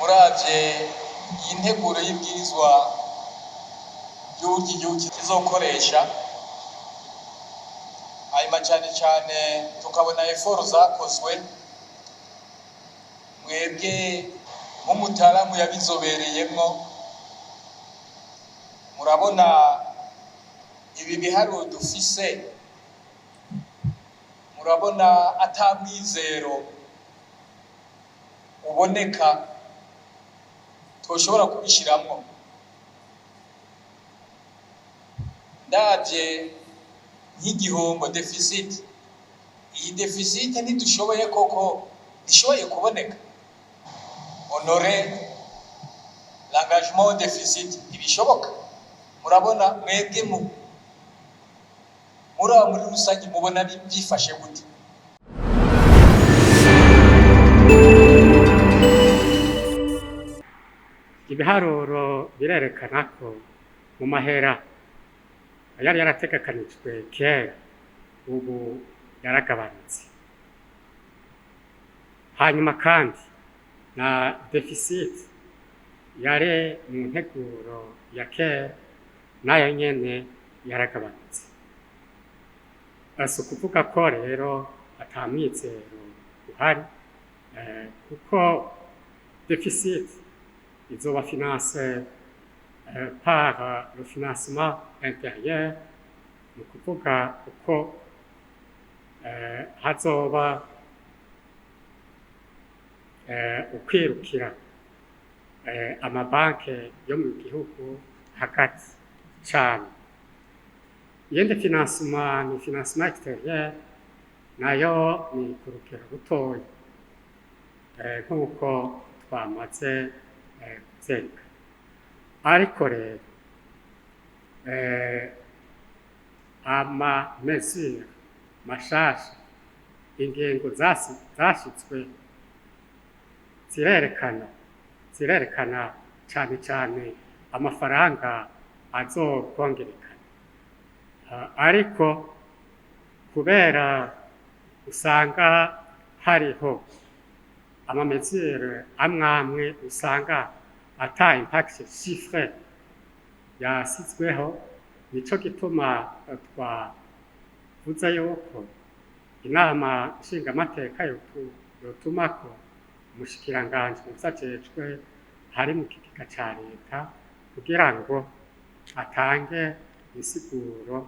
Muravye iyi nteguro y'ibwirizwa ry'uburyo igihugu kizokoresha, hanyuma cane cane tukabona efforts zakozwe, mwebwe nk'umutaramu yabizobereyemwo, murabona ibi biharuro dufise, murabona ata mwizero uboneka twoshobora kubishiramwo? Ndavye nk'igihombo, déficit, iyi déficit ntidushoboye koko, ntishoboye kuboneka. Honorer l'engagement, déficit ntibishoboka. Murabona mwebwe muri rusange mubona byifashe gute? Ibiharuro birerekana ko mu mahera yari yarategekanijwe kera ubu yaragabanutse. Hanyuma kandi na déficit yari mu nteguro ya kera nayo nyene yaragabanutse. Si ukuvuga ko rero ata mwizero uhari, kuko déficit izoba financé par le financement intérieur, ni ukuvuga uko hazoba ukwirukira amabanke yo mu gihugu hagati cane. Iyindi financement ni financement extérieur, nayo ni ku rugero rutoya, nk'uko twamaze kuvyerekana. Ariko rero ama mesures mashasha, ingingo zashizwe zirerekana cane cane amafaranga azokongerekana. Ariko kubera usanga hariho ama mesures amwe amwe usanga ata impact chiffré yasizweho, nico gituma twavuze yuko Inama Nshingamateka yotumako umushikiranganji muvyo ajejwe hari mu kigega ca leta kugira ngo atange insiguro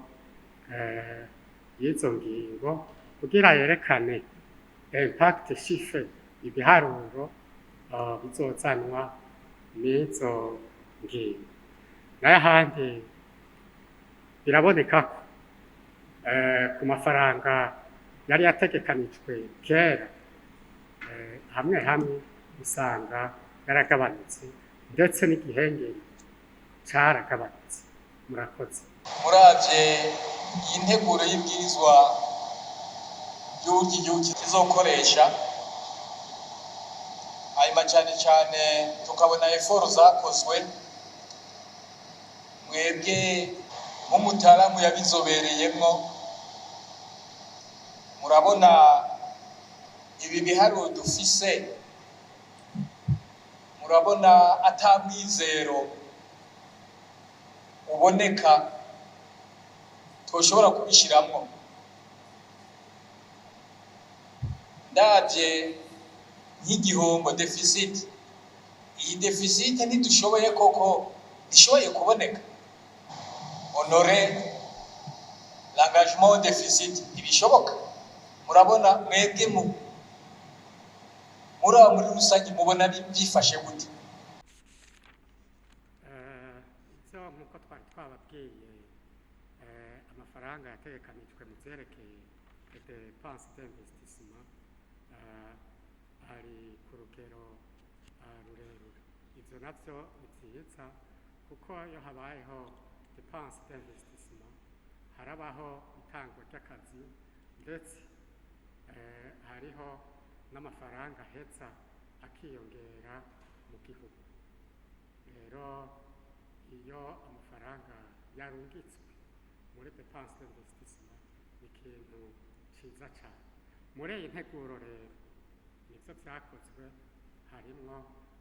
y'izo ngingo, kugira yerekane impact chiffré, ibiharuro bizozanwa n'izo ngingo. Nayo ahandi biraboneka ko ku mafaranga yari yategekanijwe kera, hamwe hamwe usanga yaragabanutse, ndetse n'igihengeri caragabanutse. Murakoze. Muravye iyi nteguro y'ibwirizwa ry'uburyo igihugu kizokoresha, hanyuma cane cane tukabona efforts zakozwe, mwebwe nk'umutaramu yabizobereyemwo, murabona ibi biharuro dufise, murabona ata mwizero uboneka twoshobora kubishiramwo? Ndavye nk'igihombo, déficit, iyi déficit ntidushoboye koko, ntishoboye kuboneka. Honorer l'engagement, déficit ntibishoboka. Murabona mwebwe muri rusange mubona byifashe gute? Ivyo nk'uko twari twababwiye, amafaranga yategekanijwe mu vyerekeye dépenses d'investissement ari ku rugero rurerure. Ivyo navyo ni vyiza, kuko iyo habayeho dépenses d'investissement harabaho itangwa ry'akazi, ndetse hariho n'amafaranga aheza akiyongera mu gihugu. Rero iyo amafaranga yarungitswe muri dépenses d'investissement ni ikintu ciza cane. Muri iyi nteguro rero nivyo vyakozwe, harimwo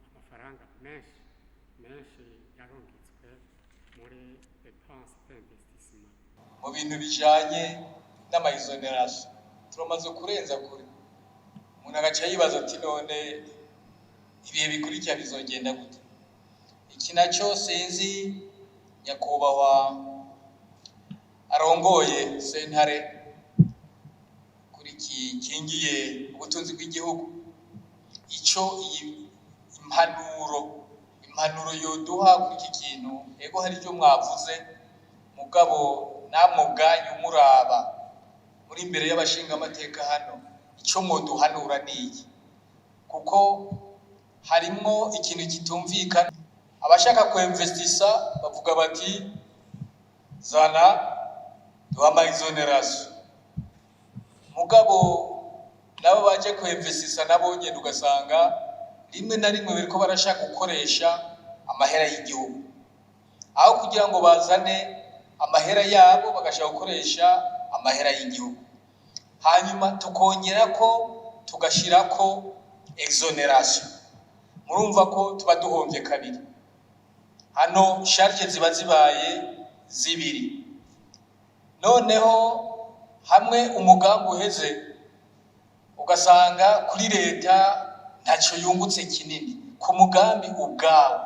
amafaranga. Amafaranga menshi menshi yarungitswe muri dépense d'investissement. Mu bintu bijanye n'ama exonération turamaze kurenza kure. Umuntu agaca yibaza ati: "None ibihe bikurikira bizogenda gute?" Iki nacyo sinzi, nyakubahwa arongoye sentare kuri iki kingiye ubutunzi bw'igihugu, ico iyi impanuro yoduha kuri iki kintu. Ego, hari ibyo mwavuze, mugabo namwe ubwanyu muraba muri imbere y'abashingamateka hano, ico mwoduhanura ni iki? Kuko harimwo ikintu kitumvikana. Abashaka kuinvestisa bavuga bati: "Zana duha ama exonération." Mugabo nabo baje kuinvestisa nabo nyene ugasanga rimwe na rimwe bariko barashaka gukoresha amahera y'igihugu aho kugira ngo bazane amahera yabo, bagashaka gukoresha amahera y'igihugu. Hanyuma tukongera ko tugashirako exonération, murumva ko tuba duhombye kabiri. Hano charge ziba zibaye zibiri. Noneho hamwe umugambi uheze, ugasanga kuri leta ntacyo yungutse kinini ku mugambi ubwawo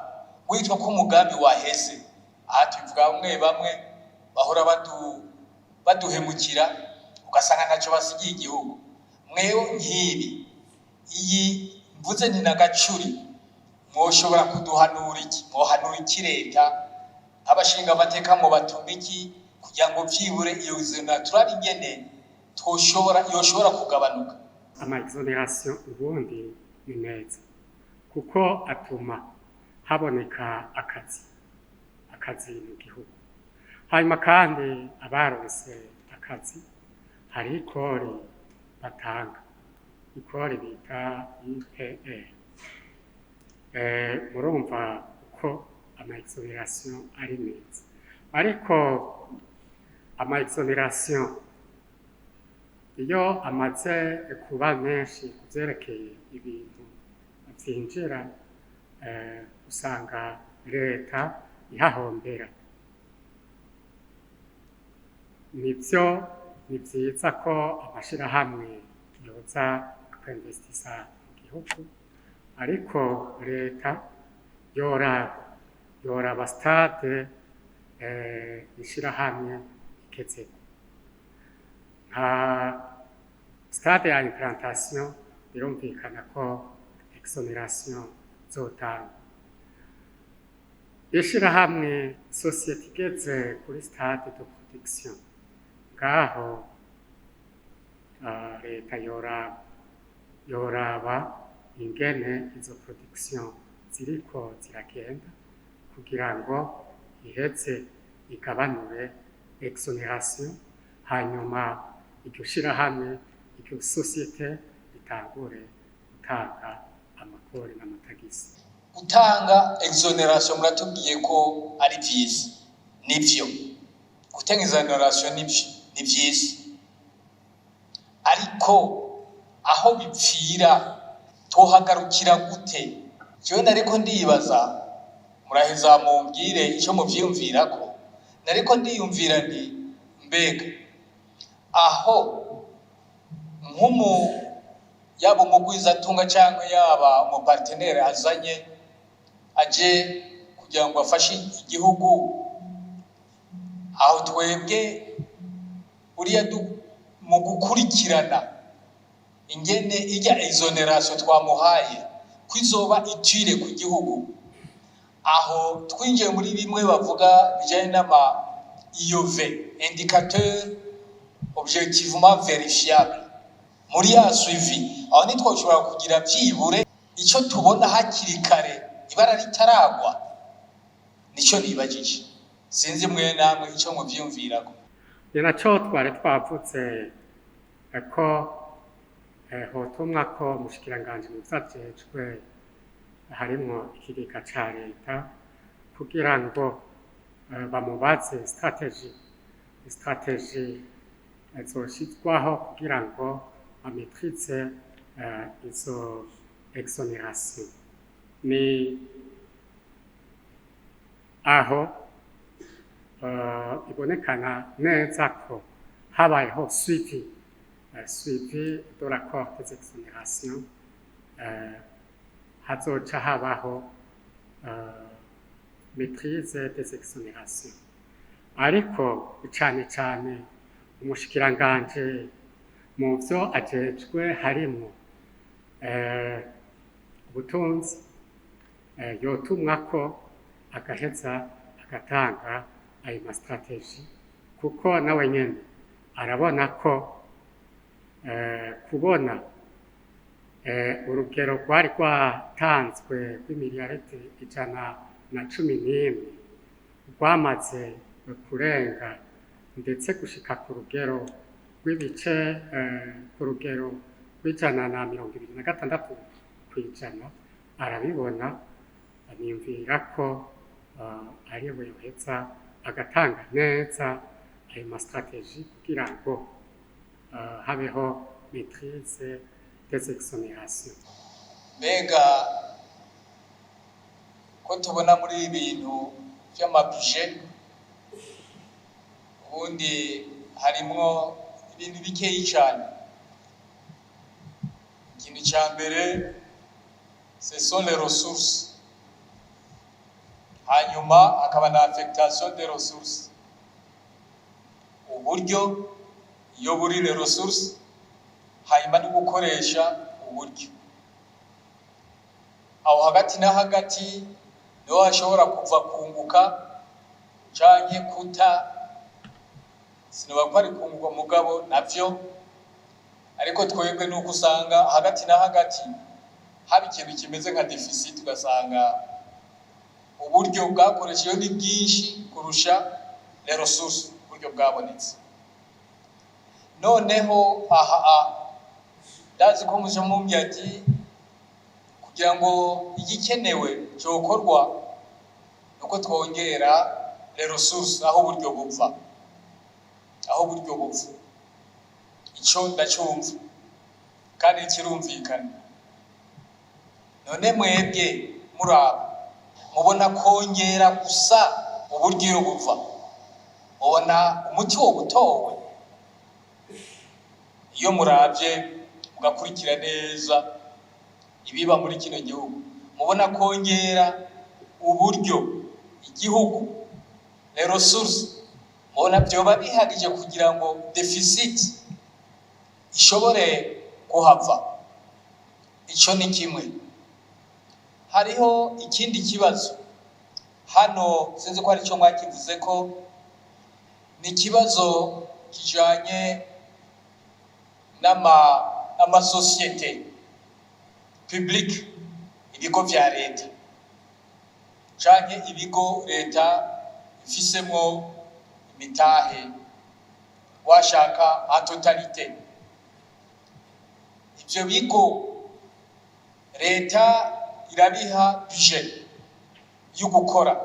witwa ko umugambi waheze. Aha tubivuga bamwe bamwe bahora baduhemukira, ugasanga ntacyo basigiye igihugu. Mwewe nk'ibi iyi mvuze nti nagacuri, mwoshobora kuduhanura iki? Mwohanura iki leta nk'abashinga amateka? Mu batuma iki kugira ngo vyibure iyo exonération ingene twoshobora yoshobora kugabanuka? Ama exonération ubundi ni meza kuko atuma haboneka akazi mu gihugu. Hanyuma kandi abaronse akazi hari ikori batanga, ikori bita IPR. Murumva uko ama exonération ari meza, ariko ama exonération iyo amaze kuba menshi ku vyerekeye ibintu vyinjira, usanga leta ihahombera. Nivyo, ni vyiza ko amashirahamwe yoza kwinvestisa mu gihugu, ariko leta yoraba stade ishirahamwe igezeko. Nka stade ya implantation, birumvikana ko exonération zotangwa. Ishirahamwe, société igeze kuri stade de production, ngaho leta yoraba ingene izo production ziriko ziragenda kugira ngo iheze igabanure exonération, hanyuma iryo shirahamwe, iryo société ritangure gutanga amakori n'amatagisi. Gutanga exonération muratubwiye ko ari vyiza, nivyo, gutanga exonération nivyo, ni vyiza, ariko aho bipfira tohagarukira gute? Jewe nariko ndibaza, muraheza mumbwire ico muvyiyumvirako. Nariko ndiyumvira nti: mbega aho nk'umu yaba umugwizatunga canke yaba umu partenaire azanye aje kugira ngo afashe igihugu, aho twebwe uriya mu gukurikirana ingene irya exonération twamuhaye kwizoba utile ku gihugu, aho twinjiye muri bimwe bavuga bijanye n'ama IOV, indicateur objectivement vérifiable, muri ya suivi, aho ntitwoshobora kugira vyibure ico tubona hakiri kare ibara ritaragwa? Nico nibajije, sinzi mwe namwe ico muvyiyumvirako. Ni naco twari twavuze ko hotumwa ko umushikiranganji mu vyo ajejwe harimwo ikigega ca leta, kugira ngo bamubaze stratégie zoshirwaho kugira ngo bamaîtrise izo exonération. Ni aho ibonekana neza ko habayeho suivi de l'accord des exonérations, hazoca habaho maîtrise des exonérations. Ariko cane cane umushikiranganje mu vyo ajejwe harimwo ubutunzi, yotumwako agaheza agatanga ayo ma stratégies, kuko nawe nyene arabona ko kubona urugero rwari rwatanzwe rw'imiliyaridi 111 rwamaze kurenga, ndetse gushika ku rugero rw'ibice ku rugero rw'126%, arabibona. Aniyumvira ko ari we yoheza agatanga neza ayo ma stratégies kugira ngo habeho maîtrise des exonérations. Mbega ko tubona muri ibi bintu vy'ama budget, ubundi harimwo ibintu bikeyi cane? Ikintu ca mbere, ce sont les ressources, hanyuma hakaba na affectation des ressources, uburyo iyo buri les ressources, hanyuma no gukoresha uburyo. Aho hagati na hagati niho hashobora kuva kunguka canke kuta. Sinoba ko ari kunguka, mugabo navyo. Ariko twebwe nuko usanga hagati na hagati haba ikintu kimeze nka déficit, ugasanga uburyo bwakoreshejwe ni bwinshi kurusha les ressources, uburyo bwabonetse. Noneho aha ndazi ko muje mumbwira ati kugira ngo igikenewe cyokorwa nuko twongera les ressources, aho uburyo buva, aho uburyo buva. Ico ndacumva kandi kirumvikana. None mwebwe muraba mubona kongera gusa uburyo iyo buva, mubona umuti wo butowe? Iyo muravye mugakurikira neza ibiba muri kino gihugu, mubona kongera uburyo igihugu, les ressources, mubona vyoba bihagije kugira ngo déficit ishobore kuhava? Ico ni kimwe. Hariho ikindi kibazo hano, sinzi ko hari ico mwakivuze ko ni ikibazo kijanye n'amasosiyete publiques, ibigo vya leta canke ibigo leta ifisemwo imitahe, washaka en totalité. Ivyo bigo leta irabiha budget yo gukora.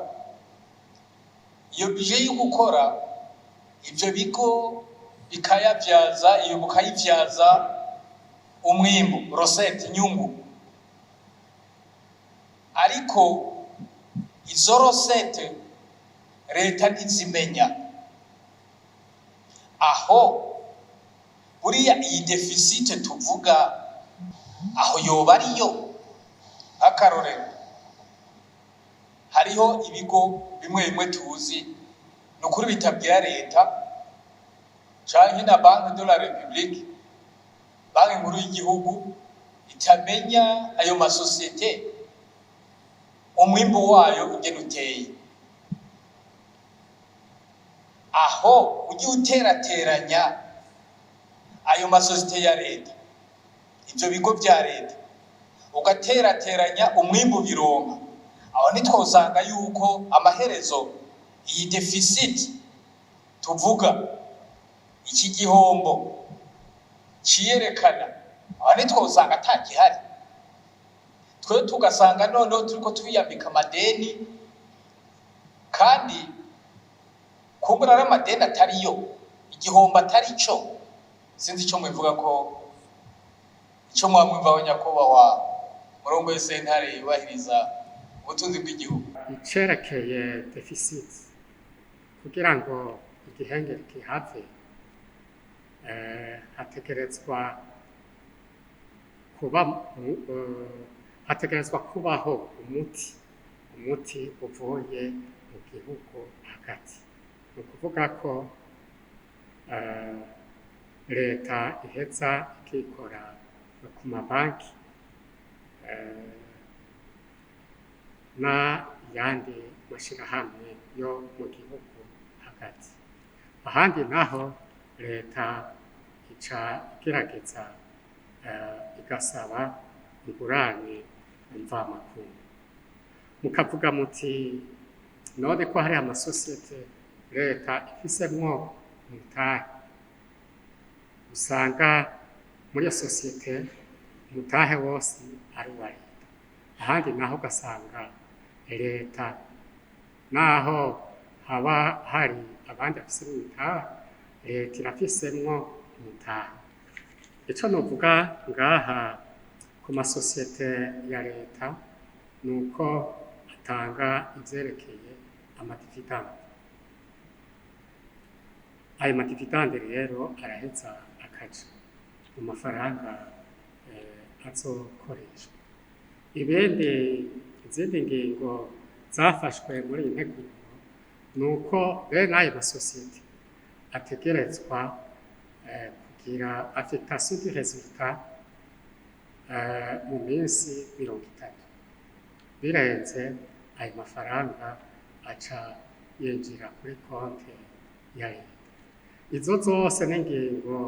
Iyo budget yo gukora, ivyo bigo bikayavyaza, iyo bukayivyaza umwimbu, recette, inyungu. Ariko izo recettes leta ntizimenya. Aho buriya iyi déficit tuvuga, aho yoba ariyo. Nk'akarorero, hariho ibigo bimwe bimwe tuzi ni ukuri bitabwira leta canke na Banque de la République, Banki Nkuru y'Igihugu, itamenya ayo masosiyete umwimbu wayo ingene uteye. Aho ujye uterateranya ayo masosiyete ya leta, ivyo bigo vya leta, ugaterateranya umwimbu bironka, aho ntitwosanga yuko amaherezo iyi déficit tuvuga, iki gihombo ciyerekana, aho ntitwosanga atakihari? Twe tugasanga noneho turiko twiyambika amadeni, kandi kumbura ari amadeni atariyo, igihombo atari co. Sinzi ico mwivuga ko ico mwamwumvaho, nyakubahwa. Murongo sentare yubahiriza ubutunzi bw'igihugu. Icerekeye déficit, kugira ngo igihengeri kihave, hategerezwa kuba hategerezwa kubaho umuti uvuye mu gihugu hagati. Ni ukuvuga ko leta iheza ikikora ku mabanki n'ayandi mashirahamwe yo mu gihugu hagati. Ahandi naho leta ica igerageza igasaba ingurane mvamakungu. Mukavuga muti: "None ko hari amasosiyete leta ifisemwo umutahe?" Usanga muri iyo sosiyete umutahe wose ari uwa leta, ahandi naho ugasanga leta, naho haba hari abandi bafisemwo imitahe, leta irafisemwo umutahe. Ico novuga ngaha ku masosiyete ya leta ni uko atanga ivyerekeye ama dividendes. Ayo ma dividendes rero araheza akaja mu mafaranga azokoreshwa. Ibindi, izindi ngingo zafashwe muri iyi nteguro ni uko bene ayo masosiyete ategerezwa kugira affectation du résultat mu minsi 30. Birenze, ayo mafaranga aca yinjira kuri konte ya leta. Izo zose n'ingingo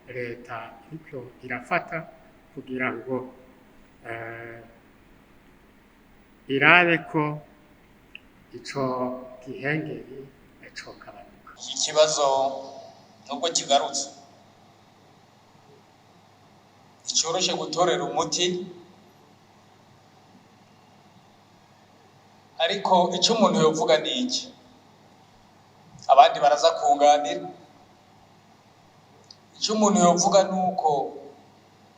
leta iriko irafata kugira ngo irabe ko ico gihengeri cogabanuka. Iki kibazo, nubwo kigarutse, nticoroshe gutorera umuti, ariko ico umuntu yovuga ni iki, abandi baraza kunganira. Ico umuntu yovuga ni uko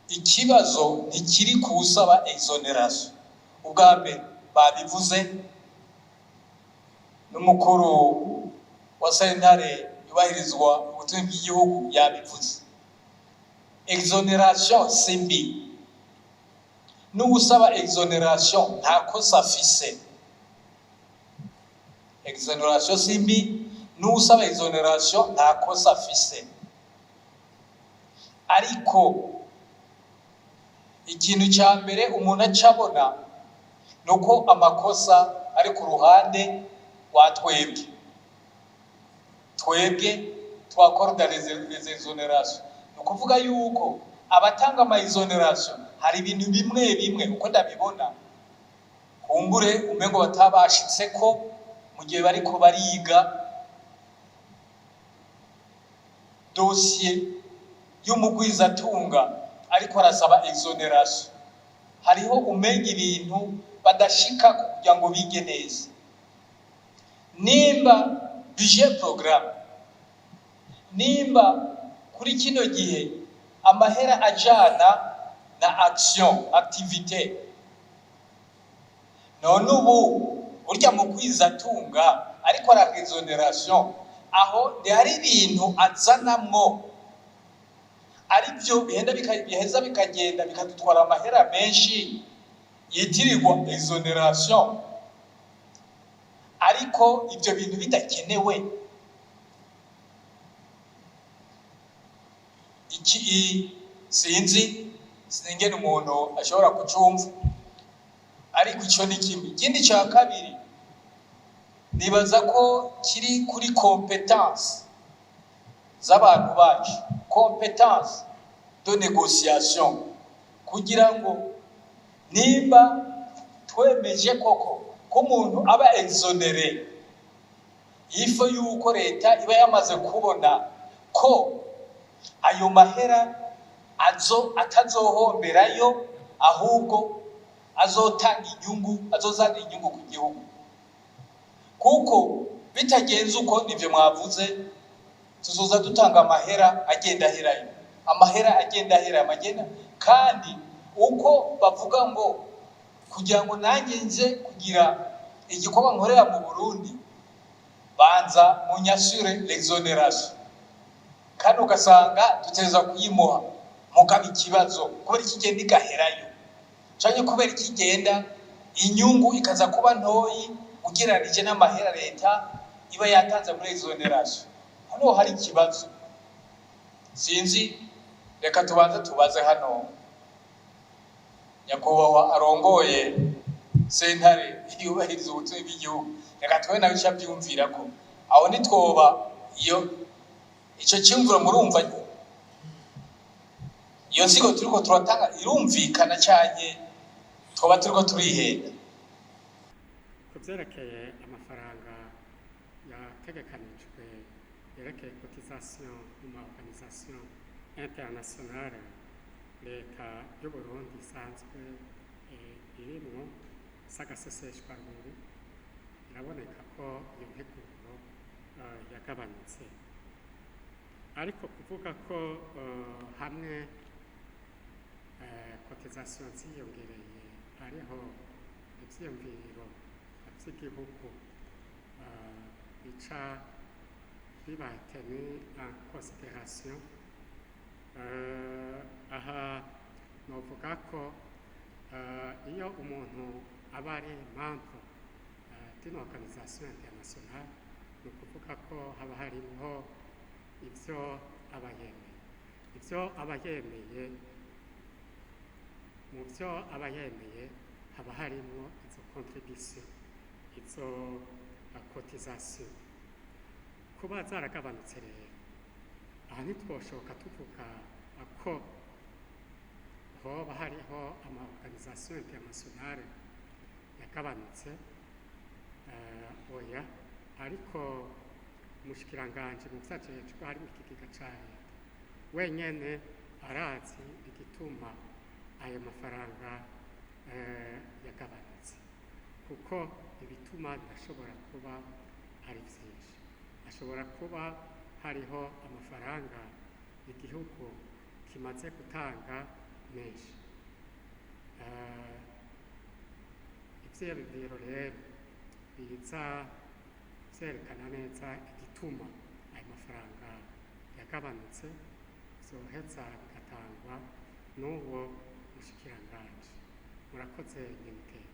ikibazo ntikiri kuwusaba exonération. Ubwa mbere babivuze, n'umukuru wa sentare yubahirizwa ubutunzi bw'igihugu yabivuze: exonération si mbi, n'uwusaba exonération nta kosa afise. Exonération si mbi, n'uwusaba exonération nta kosa afise. Ariko ikintu cya mbere umuntu aca abona ni uko amakosa ari ku ruhande rwa twebwe, twebwe twakora les exonérations. Ni ukuvuga yuko abatanga ama exonération hari ibintu bimwe bimwe, uko ndabibona, kumbure umengo batabashitse ko mu gihe bariko bariga dosiye y'umugwizatunga ariko arasaba exonération. Hariho umenga ibintu badashika kugira ngo bige neza. Nimba budget programme, nimba kuri kino gihe amahera ajana na action, activité, none ubu burya mu kwizatunga ariko ara exonération, aho ntihari ibintu azanamwo ari byo bihenda biheza bikagenda bikadutwara amahera menshi yitirirwa exonération, ariko ibyo bintu bidakenewe? Iki sinzi singene umuntu ashobora kucumva, ariko ico ni kimwe. Ikindi cya kabiri, nibaza ko kiri kuri compétence z'abantu bacu, compétence de négociation, kugira ngo nimba twemeje koko ko umuntu aba exonéré, il faut yuko leta iba yamaze kubona ko ayo mahera azo atazohomberayo, ahubwo azotanga inyungu, azozana inyungu ku gihugu. Kuko bitagenze uko, nivyo mwavuze, tuzoza dutanga amahera agenda aherayo, amahera agenda ahera amagenda. Kandi uko bavuga ngo Kugira ngo nanjye nje kugira igikorwa nkorera mu Burundi, banza munyashure l'exonération, kandi ugasanga dutegerezwa kuyimuha. Mugaba ikibazo, kubera iki igenda igaherayo, canke kubera iki igenda inyungu ikaza kuba ntoyi ugereranije n'amahera leta iba yatanze muri exonération? Hano hari ikibazo, sinzi, reka tubanze tubaze hano nyakubahwa arongoye sentare yubahiriza ubutunzi bw'igihugu. Reka tube nawe ico avyumvirako. Aho ntitwoba iyo ico cyumviro, murumva iyo nsigo turiko turatanga irumvikana, canke twoba turiko turihenda? Ku byerekeye amafaranga yategekanijwe yerekeye cotisation mu ma organisation internationale leta y'Uburundi isanzwe irimwo, s'agaseseshwarumuri, biraboneka ko iyo nteguro yagabanutse. Ariko kuvuga ko hamwe cotisation ziyongereye hariho ivyiyumviro vy'igihugu bica biba tenu en considération, aha novuga ko iyo umuntu aba ari membre d'une organisation internationale, ni ukuvuga ko haba harimwo ivyo aba yemeye. Ivyo aba yemeye, mu vyo aba yemeye haba harimwo izo contribution, izo cotisation. Kuba zaragabanutse rero, aha ntitwoshoka tuvuga ko hoba hariho ama organisation internationale yagabanutse, oya. Ariko umushikiranganji mu vyo ajejwe harimo ikigega ca leta, wenyene arazi igituma ayo mafaranga yagabanutse, kuko ibituma birashobora kuba ari vyinshi. Ashobora kuba hariho amafaranga igihugu kimaze gutanga menshi. Ivyiyumviro rero biza vyerekana neza igituma ayo mafaranga yagabanutse vyoheza bigatangwa n'uwo mushikiranganji. Murakoze, nyeniteka.